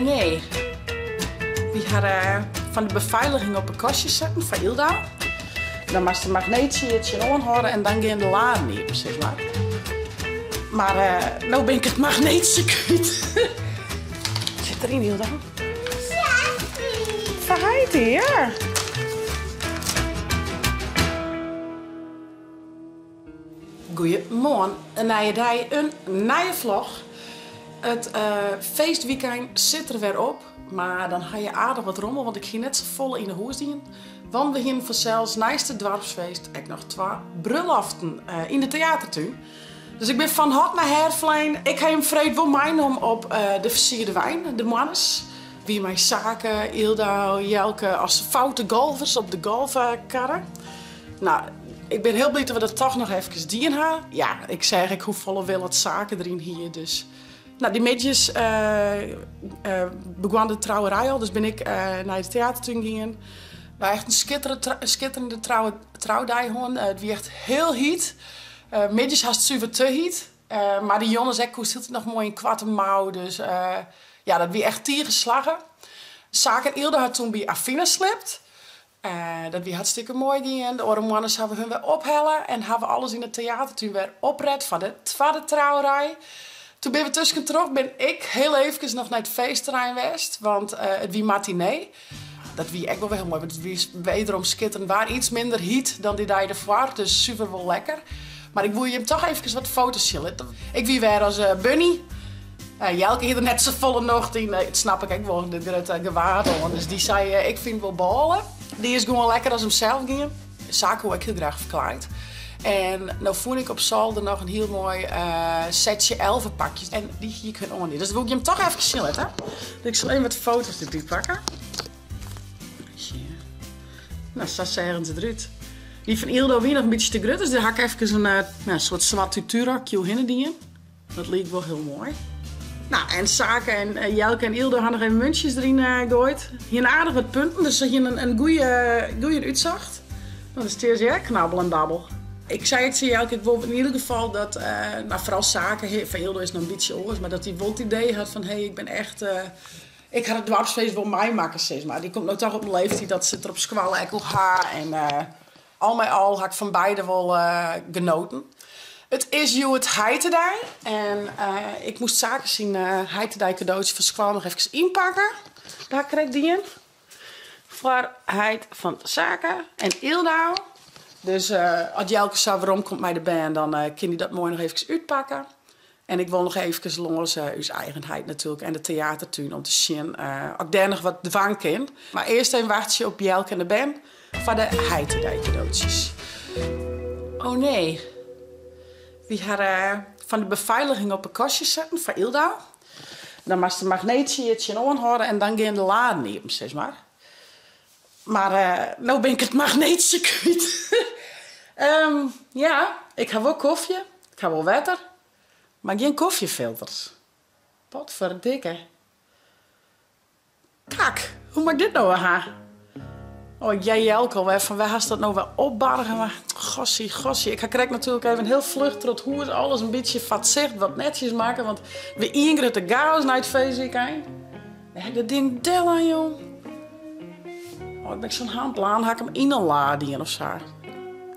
nee. Wy ha fan de befeiliging op 'e kastjes setten foar Ylda. Dan moatst de magneetsje hjir tsjinoan hâlde en dan gean de laden iepen, sis mar. Mar no bin ik it magneetsje kwyt. Sit deryn, Ylda? Foar heite, ja. Goeiemoarn, in nije dei, in nije vlog. It feestwykein sit der wer op, mar dan ha je aardich wat rommel, want ik hie net safolle yn 'e hûs dien. Want we hienen fansels neist it doarpsfeest ek noch twa brulloften yn de teatertún. Dus ik bin fan hot nei her flein. Ik ha jim freed wol meinommen op de fersierde wein, de moannes. Wie mei Sake, Ylda, Jelke as foute golfers op de golfkarre. No, ik bin hiel bliid dat we dat toch noch efkes dien ha. Ja, ik seach ek hoefolle wille oft Sake deryn hie, dus... No, dy middeis begûn de trouwerij al, dus bin ik nei de teatertún gien. Wy ha echt in skitterende troudei hân. It wie echt hiel hyt. Middeis hast suver te hyt. Mar dy jonges ek koest hieltyd noch moai yn koarte mou, dus ja, dat wie echt tige slagge. Sake en Ylda ha toen by Avina sliept. Dat wie hartstikke moai gien. De oare moannes ha we hun wer ophelle en ha we alles yn de teatertún wer opret foar de twadde trouwerij. Toen binne we tuskentroch, bin ik hiel eefkes noch nei it feestterrein west, want it wie matinee. Dat wie ek wol wer hiel moai, want it wie wederom skitterend waar. Iets minder hyt dan dy dei derfoar, dus suver wol lekker. Mar ik woe jim toch eefkes wat foto's sjen litte. Ik wie wer as Bunny. Jelke hie der net safolle nocht yn, dat snap ik ek wol, dit grutte gewaad oan. Dus dy sei, ik fyn it wol bôle. Dy is gewoan lekker as himsels gien. Sake woe ek hiel graach ferklaaid. En no fûn ik op solder noch in hiel moai setsje elfepakjes en dy hie ik hun oandien. Dus dat woe ik jim toch efkes sjen litte. Dus ik sil even wat foto's derby pakke. No, sa seagen se derút. Dy fan Yldo wie noch in bytsje te grut, dus dêr ha ik efkes in no, soart swart tuturokje oerhinne dien. Dat liek wol hiel moai. No, en Sake en Jelke en Yldo ha noch even muntsjes deryn goaid. Hiene aardich wat punten, dus se hiene in goeie útsocht. No, dan stean se hjir knabbel en babbel. Ik sei ek tsjin Jelke, ik wol yn ieder gefal dat, no foaral Sake, fan Yldo is noch in bytsje oars, mar dat hy wol it idee hat fan hé, ik bin echt, ik ha it doarpsfeest wol meimakke sis mar. Dy komt no toch op in leeftiid dat se it der op skoalle ek oer ha en Al mei al ha ik fan beide wol genoten. It is hjoed heitedei en ik moast Sake syn heitedei kadootsje fan skoalle noch efkes ynpakke. Dat ha ik krekt dien. Foar heit fan Sake en Yldo. Dus as Jelke sa werom komt mei de bern dan kin hy dat moai noch efkes útpakke. En ik wol noch eefkes lâns ús eigen heit natuerlik en de teatertún om te sjen oft ik dêr noch wat dwaan kin. Mar earst even wachtsje op Jelke en de bern foar de heitedei-kadootsjes. Oh nee, wy ha fan de befeiliging op 'e kastjes setten foar Ylda. Dan moatst de magneetsje hjir tsjinoan hâlde en dan gean de laden iepen, sis mar. Mar no bin ik it magneetsje kwyt. Ja, ik ha wol kofje, ik ha wol wetter, mar gjin kofjefilters. Potferdikke. Kak, hoe moat ik dit no wer ha? Oh, ik hear Jelke alwer fan wêr hast dat no wer opbarge? Mar gossie, gossie, ik ha krekt natuerlik even hiel fluch troch it hûs alles in bytsje foar it sicht wat netsjes makke, want it wie ien grutte gaos nei it feestwykein. Wêr ha ik dat ding dellein, jong? Oh, ik bin sa'n handlaan, ha ik him yn in la dien of sa?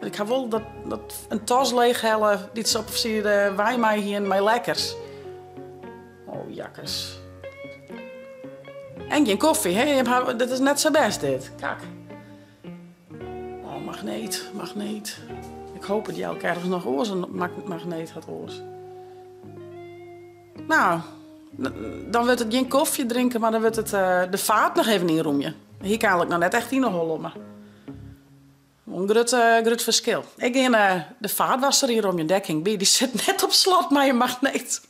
Ik ha wol dat, dat in tas leechhelle dy't se op de wei mei hienen mei lekkers. Oh, jakkes. En gjin kofje, hè? Dat is net sa bêst dit. Kak. Oh, magneet, magneet. Ik hoop dat Jelke ergens noch oars in magneet hat oars. No, dan wurdt it gjin kofje drinke, mar dan wurdt it de faat noch even ynrûmje. Hie ik eigenlik noch net echt yn 'e holle, mar wol in grut, grut ferskil. Ik gean de faatwasser ynromjen, dêr kin ik by. Dy sit net op slot mei in magneet.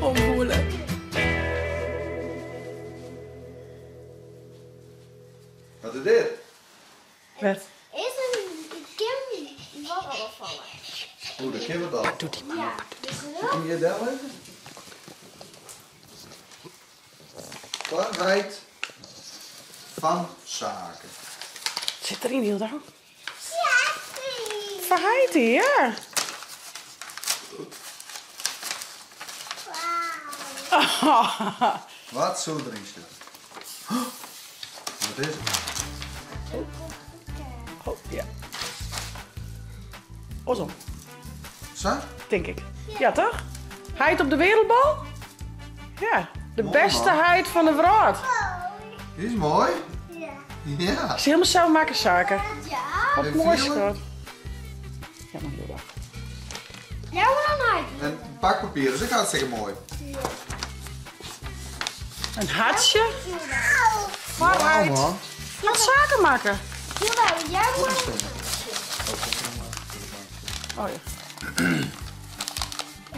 Oh, moeilijk. Wat is dit? Wat? Is in kin wat ôffalle. Oeh, dat kin wat Pak doe dy mar, pak doe dy mar. Kom hjir del even. Foar heit fan Sake. Sit deryn, Hilda? Foar heit, ja. Wat soe deryn sitte? Wat is it? Oh, ja. Oarsom. Sa? Tink ik. Ja, toch? Heit op de wereldbal? Ja, de bêste heit fan de wrâld. Die is moai. Ja. Ja. Is helemaal zelf makke saken. Ja. Wat moai, schat. Ja, maar heel Ja, maar dan heit. En bakpapier is ek hartstikke moai. Ja. In hartsje. Foar heit. man. Wat saken makke. Jawel, jij moet Oh ja.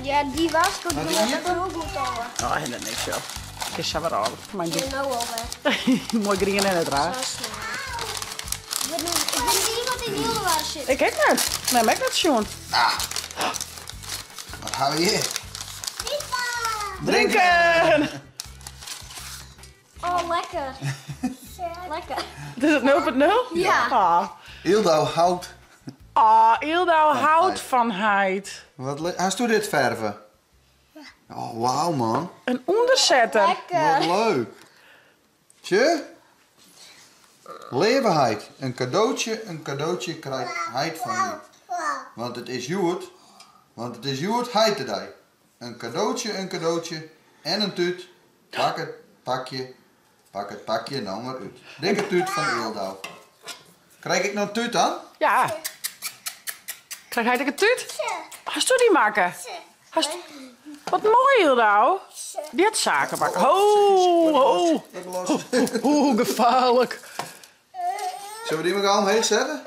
Ja, die was ik Maar ook die heel hier? goed al. Oh, en dat niks joh. Ik is zo weer al. Mijn Ja, nou al weg. Mooi grien en het raar. Zo snel. Ik weet niet wat in heel de war zit. Ik heb net. Nee, maar ik net Sjoen. Ah. Wat hou je hier? Drinken! Oh, lekker. Lekker. Is het 0.0? Ja. Ah, Ildo houdt. ah Ildo houdt heit. van heit. Wat le- Hast du dit verven? Oh, wauw man. Een onderzetter. Lekker. Wat leuk. Tje? Levenheid. Een cadeautje krijgt heit van je. Want het is Joert. Want het is Joert heitedij. Een cadeautje en een tuut. Pak het pakje, pak het pakje nou maar uit. Dikke tuut van Ildo. Krijg ik nou een tuut dan? Ja. Krijg hij een tuut? Hast du die maken? Hast... Wat mooi, Ildo. Die had zaken maken. Ho, ho. Lekker los. Hoe gevaarlijk. Zullen we die maar omheen zetten?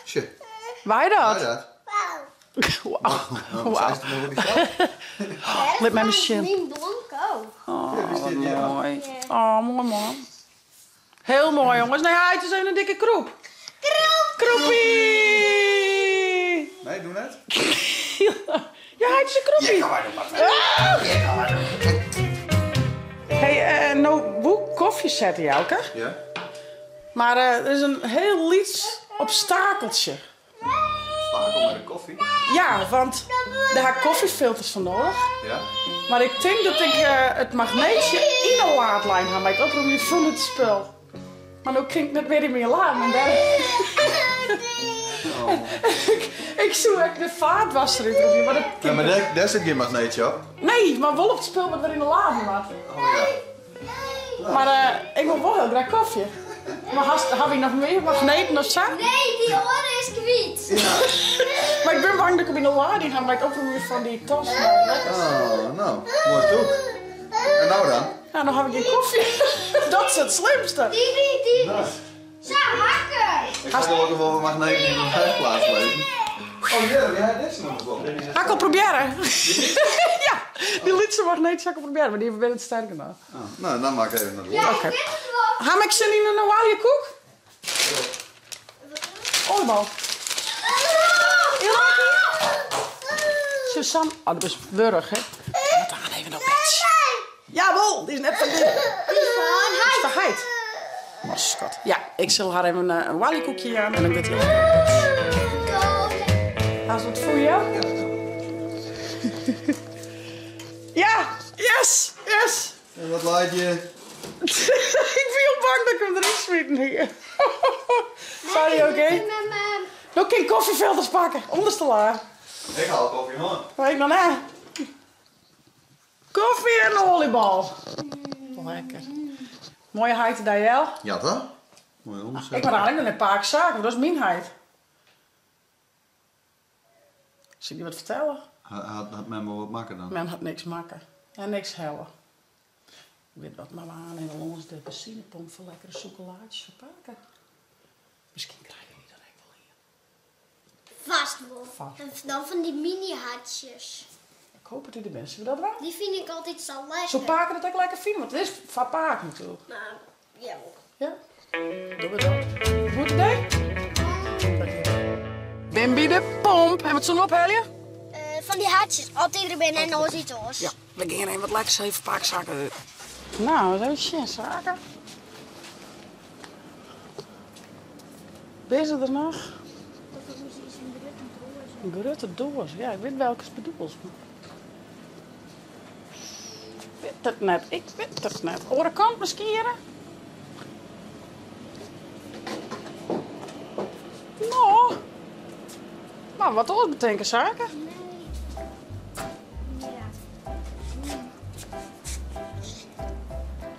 Tje, Wij dat? wij dat? Wauw. Nou, Wauw. zij is het nog niet zelf. Let mij misschien. Mijn blanco. Oh, die wat zit hier. mooi. Oh, mooi man. Heel mooi, jongens. Nee, hij is even een dikke kroep. Kroep. Kroepie! Nee, doe net. Ja, hij is een kroepie. Ah! Hey, nou, hoe koffie zetten, Jouke? Ja. Maar er is een heel liets obstakeltje. Stakel met de koffie. Ja, want daar heb ik koffiefilters van nodig. Ja. Maar ik denk dat ik het magneetje in een laadlijn heb bij het oproepen van het spul. Maar nu klinkt het net weer in mijn laad. En daar... ik, ik zoek echt de vaatwasser in het maar dat Ja, maar daar, daar zit geen magneetje op. Nee, maar wel op het spul wat er in de laad zat. Oh ja. Maar ik wil wel heel graag koffie. Maar heb ik nog meer magneten of zo? Nee, die oren is kwijt. Maar ik ben bang dat ik hem in de lading ga bij het oproepen van die tas. Maar lekker. Oh, nou, mooi toch? En nou dan? Nou, dan heb ik geen koffie. dat is het slimste. Die, die, die. Nou, Zo, hakken. ik ga ook wel wat magneten in mijn huisplaats lezen. Oh ja, ja, dit is nog wel. Ga ik al proberen. ja, die Litse magneet zou ik al proberen, maar die ben het sterker nog. Oh, nou, dan maak ik even naar de Ja, Oké. ik weet het wel. Ga ik zin in een oranje koek? Oliebal. Suzanne. Oh, dat is wurg, hè? We gaan even op bed. Jawel, die is net van dit. Die is van Die is van heit. Mascot. Ja, ik zal haar even een wallykoekje aan en dan gaat hij Haast wat voor jou? Ja, yes, yes. En wat laat je? ik ben heel bang dat ik hem erin smiet hier. Sorry, oké? Nog geen koffiefilters pakken, onderste laag. Ik haal koffie, man. Weet ik nog net. Koffie en oliebal. Lekker. Mooie heid, Daniel. Ja, toch? Mooi onderzet. Ik ben eigenlijk een paar zaken, maar dat is mijn heid. Zal ik je wat vertellen? Had men maar wat makken dan? Men had niks makken en niks hellen. Ik weet wat maar aan en ons de benzinepomp voor lekkere chocolaatjes verpakken. Misschien krijgen we die dan ook wel hier. Vast wel. Vast. En dan van die mini-hartjes. Ik hoop dat u de mensen dat wel. Die vind ik altijd zo lekker. Zo paken dat ik lekker vind, want het is van paak natuurlijk. Maar, ja. Ja? Doe het dan. Goed idee? Ben bij de pomp. En wat zullen we ophalen? Van die hartjes. Altijd erbij en nooit iets anders. Ja, we gingen even wat lekkers even paakzaken. Nou, dat is shit, zaken. Ben ze er nog? Dat is iets een grote doos. Een grote doos. Ja, ik weet welke het bedoelt. Maar... Wit it net, ik wit it net. Oare kant miskien hjirre? No. Mar wat oars betinke, Sake?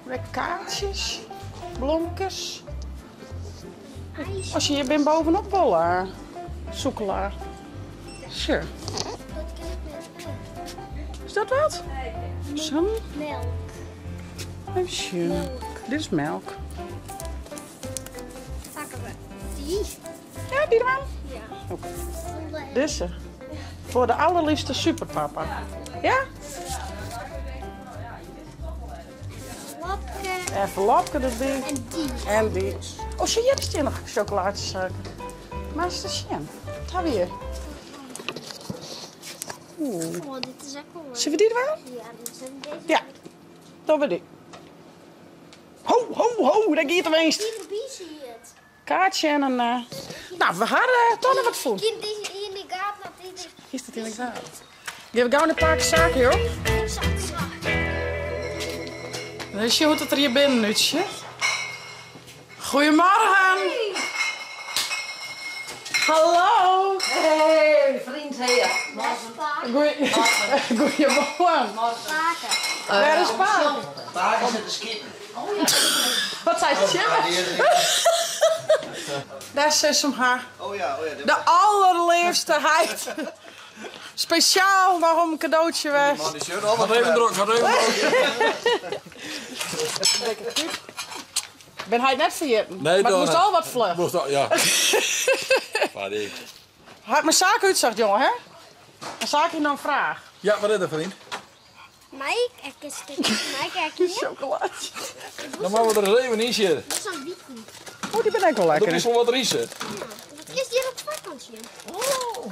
Wer kaartsjes, blomkes. As je hjir bin bovenop wol sûkela. Sure. Is dat wat? Sa'n? Melk. Even sjen. Dit is melk. Pakken we die? Ja, die eraan? Ja. Oké. Deze. Voor de allerliefste superpapa. Ja? Envelopke. Envelopke erbij. En die. En die. Oh, zie je, er staan nog chocoladesuiker. Maar eens te zien. Wat hebben we hier? Oeh. Oh, dit is ook wel leuk. Zullen we die eraan? Ja, dan zijn deze. Ja. Dan we die. Ho, ho, ho, daar gaat het eens. Die erbij zie je het. Kaartje en een... Nou, we hadden toch nog wat voor. Kind deze in de gaten, dat dit is. Is dat in de gaten? Geef gauw een paar zaken, joh. Ik zag het Weet je hoe het er hier binnen nu zit? Goedemorgen. Hallo. Hey, vriend, hey. Goeie... Goedemorgen. Waar is pa? Waar is het de skippen? Wat zei ze? Daar zit ze hem haar. Oh ja, oh ja. dit De allerliefste heid. Speciaal waarom een cadeautje weg. Man, die shirt al wat Gaat even druk, gaat even druk. Ben hij het net vergeten? Nee, maar het dan- moest al wat vlug. Mocht dat, ja. Maar die. Had mijn zaak uitzacht, jongen, hè? Een zaak hier nou een vraag. Ja, wat is dat, vriend? Mike, ik is Mike, ik hier. Chocolaatje. Dan mogen we er eens even in zitten. Dat is een wietkoek. Oh, die ben ik wel Dat lekker. is wel wat erin zit. Ja. Dat is hier op vakantie. Oh,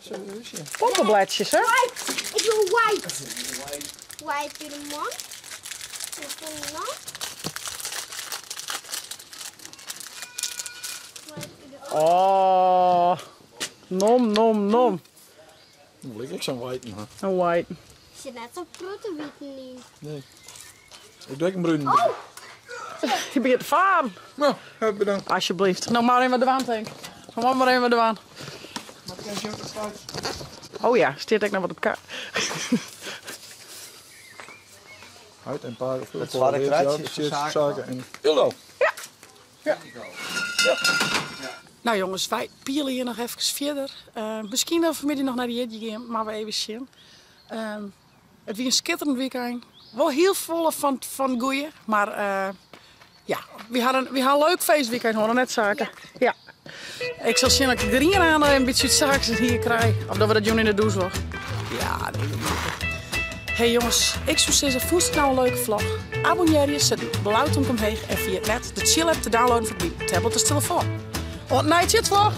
zo is je. Pompenbladjes, hè? White. Ik wil white. White voor de man. Voor de man. White voor de Oh. Nom, nom, nom. Dan wil ik ook zo'n white. hè. Een white. Er zit net zo'n grote wieten in. Nee. Ik druk een bruin. Oh! Je begint te varen. Nou, bedankt. Alsjeblieft. Nou, maar even de wand, Henk. Nou, maar even de wand. Oh ja, steert ik nou wat op kaart. Huid en paar. Dat zwarte kruidje is van zaken. en Illo. Nou jongens, wij pielen hier nog even verder. Misschien dat we vanmiddag nog naar de Jetje gaan, maar we even zien. Het was een schitterend weekend. Wel heel vol van goeie, maar ja, we hadden een leuk feestweekend hoor, net zaken. Ja. Ik zal zien dat ik erin aan een beetje het zaken hier krijg. Of dat we dat doen in de douche hoor. Ja, dat doe ik. Hey jongens, ik zou zeggen, vond het nou een leuke vlog? Abonneer je, zet een blauw tong omheen en via het net de chill app te downloaden voor de tablet of telefoon. Ont night vlog!